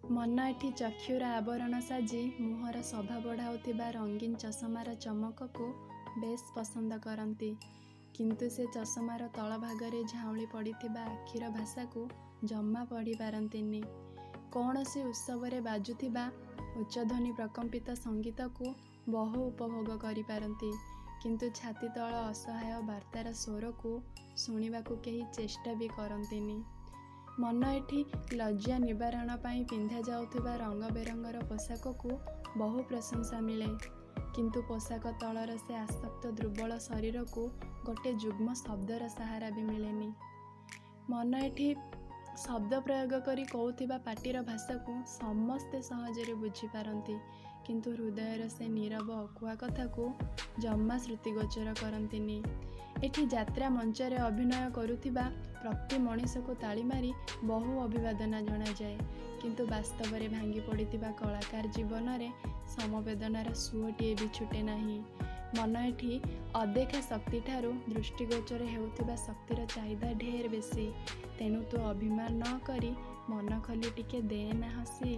ମନ ଏଠି ଚକ୍ଷୁର ଆବରଣ ସାଜି ମୁହଁର ଶୋଭା ବଢ଼ାଉଥିବା ରଙ୍ଗୀନ ଚଷମାର ଚମକକୁ ବେଶ୍ ପସନ୍ଦ କରନ୍ତି, କିନ୍ତୁ ସେ ଚଷମାର ତଳଭାଗରେ ଝାଉଁଳି ପଡ଼ିଥିବା ଆଖିର ଭାଷାକୁ ଜମା ପଢ଼ି ପାରନ୍ତିନି। କୌଣସି ଉତ୍ସବରେ ବାଜୁଥିବା ଉଚ୍ଚଧ୍ୱନି ପ୍ରକମ୍ପିତ ସଙ୍ଗୀତକୁ ବହୁ ଉପଭୋଗ କରିପାରନ୍ତି, କିନ୍ତୁ ଛାତିତଳ ଅସହାୟ ବାର୍ତ୍ତାର ସ୍ୱରକୁ ଶୁଣିବାକୁ କେହି ଚେଷ୍ଟା ବି କରନ୍ତିନି। ମନ ଏଠି ଲଜ୍ଜା ନିବାରଣ ପାଇଁ ପିନ୍ଧାଯାଉଥିବା ରଙ୍ଗବେରଙ୍ଗର ପୋଷାକକୁ ବହୁ ପ୍ରଶଂସା ମିଳେ, କିନ୍ତୁ ପୋଷାକ ତଳର ସେ ଆସକ୍ତ ଦୁର୍ବଳ ଶରୀରକୁ ଗୋଟେ ଯୁଗ୍ମ ଶବ୍ଦର ସାହାରା ବି ମିଳେନି। ମନ ଏଠି ଶବ୍ଦ ପ୍ରୟୋଗ କରି କହୁଥିବା ପାଟିର ଭାଷାକୁ ସମସ୍ତେ ସହଜରେ ବୁଝିପାରନ୍ତି, କିନ୍ତୁ ହୃଦୟର ସେ ନୀରବ ଅକୁହା କଥାକୁ ଜମା ଶ୍ରୁତିଗୋଚର କରନ୍ତିନି। ଏଠି ଯାତ୍ରା ମଞ୍ଚରେ ଅଭିନୟ କରୁଥିବା ପ୍ରତି ମଣିଷକୁ ତାଳି ମାରି ବହୁ ଅଭିବାଦନା ଜଣାଯାଏ, କିନ୍ତୁ ବାସ୍ତବରେ ଭାଙ୍ଗି ପଡ଼ିଥିବା କଳାକାର ଜୀବନରେ ସମବେଦନାର ସୁଅଟିଏ ବି ଛୁଟେ ନାହିଁ। ମନ ଏଠି ଅଦେଖା ଶକ୍ତିଠାରୁ ଦୃଷ୍ଟିଗୋଚର ହେଉଥିବା ଶକ୍ତିର ଚାହିଦା ଢେର ବେଶୀ। ତେଣୁ ତୁ ଅଭିମାନ ନ କରି ମନ ଖୋଲି ଟିକେ ଦେନା ହସି।